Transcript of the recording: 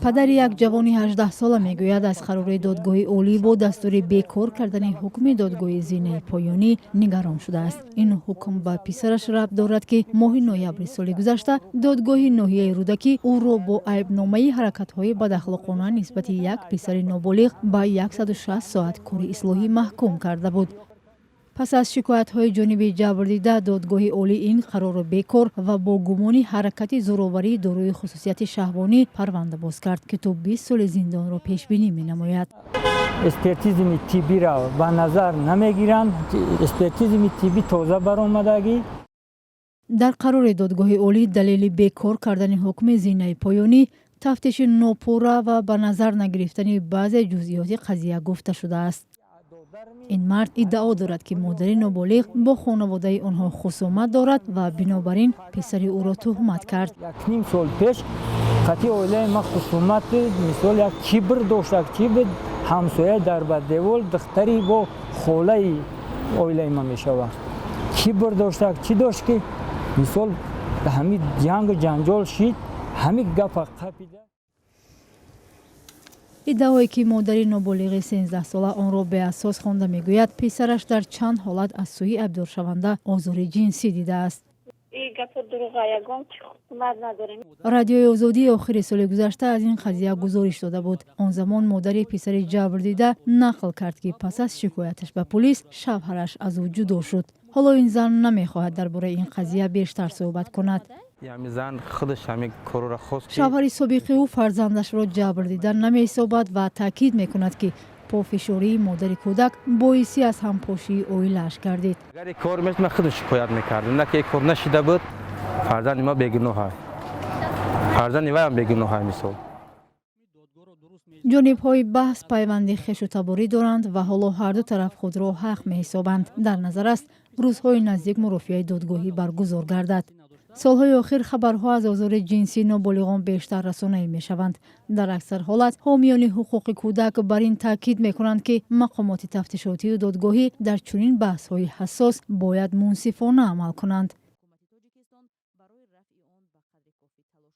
Падари як ҷавони 18-сола мегӯяд, аз қарори додгоҳи олӣ бо дастури бекор кардани ҳукми додгоҳи зинаи поёнӣ нигарон шудааст. Ин ҳукм ба писараш рабт дорад, ки моҳи ноябри соли гузашта додгоҳи ноҳияи Рӯдакӣ ӯро бо айбномаи ҳаракатҳои бадахлоқона нисбати як писари ноболиғ ба 160 соат кори ислоҳӣ маҳкум карда буд. Пас аз шикоятҳои ҷониби ҷабрдида, додгоҳи олӣ ин қарорро бекор ва бо гумони ҳаракати зӯроварии дорои хусусияти шаҳвонӣ парванда боз кард, ки то 20 соли зиндонро пешбинӣ менамояд. Экспертизими тиббиро ба назар намегиранд. Экспертизими тиббӣ тоза баромадагӣ. Дар қарори додгоҳи олӣ далели бекор кардани ҳукми зинаи поёнӣ тафтиши нопурра ва ба назар нагирифтани баъзе ҷузъиёти қазия гуфта шудааст. Ин мард иддао дорад, ки модари ноболиғ бо хонаводаи онҳо хусумат дорад ва бинобар ин писари ӯро туҳмат кард. Якним сол пеш қати оилаи ма хусумат, мисол, як кибр дошт, як кибр ҳамсоя дар ба девол, духтари бо холаи оилаи ма мешавад, кибр дошт, як чӣ дошт, ки мисол ҳами ҷангу ҷанҷол шид, ҳами гапа қапида. Иддаое, ки модари ноболиғи 13-сола онро беасос хонда, мегӯяд, писараш дар чанд ҳолат аз сӯи айбдоршаванда озори ҷинсӣ дидааст. Радиои Озодӣ охири соли гузашта аз ин қазия гузориш дода буд. Он замон модари писари ҷабрдида нақл кард, ки пас аз шикояташ ба пулис шавҳараш аз ӯ ҷудо шуд. Ҳоло ин зан намехоҳад дар бораи ин қазия бештар суҳбат кунад. Шавҳари собиқи ӯ фарзандашро ҷабрдида намеҳисобад ва таъкид мекунад, ки пофишории модари кӯдак боиси аз ҳампошии оилааш гардид. Агар кор мешуд, ман худаш шикоят мекардам, на ки кор нашида буд. Фарзанди ма бегуноҳа, фарзанди вайам бегуноҳа, мисол. Ҷонибҳои баҳс пайванди хешу таборӣ доранд ва ҳоло ҳарду тараф худро ҳақ меҳисобанд. Дар назар аст, рӯзҳои наздик мурофиаи додгоҳӣ баргузор гардад. Солҳои охир хабарҳо аз озори ҷинсии ноболиғон бештар расонаӣ мешаванд. Дар аксар ҳолат ҳомиёни ҳуқуқи кӯдак бар ин таъкид мекунанд, ки мақомоти тафтишотию додгоҳӣ дар чунин баҳсҳои ҳассос бояд мунсифона амал кунанд.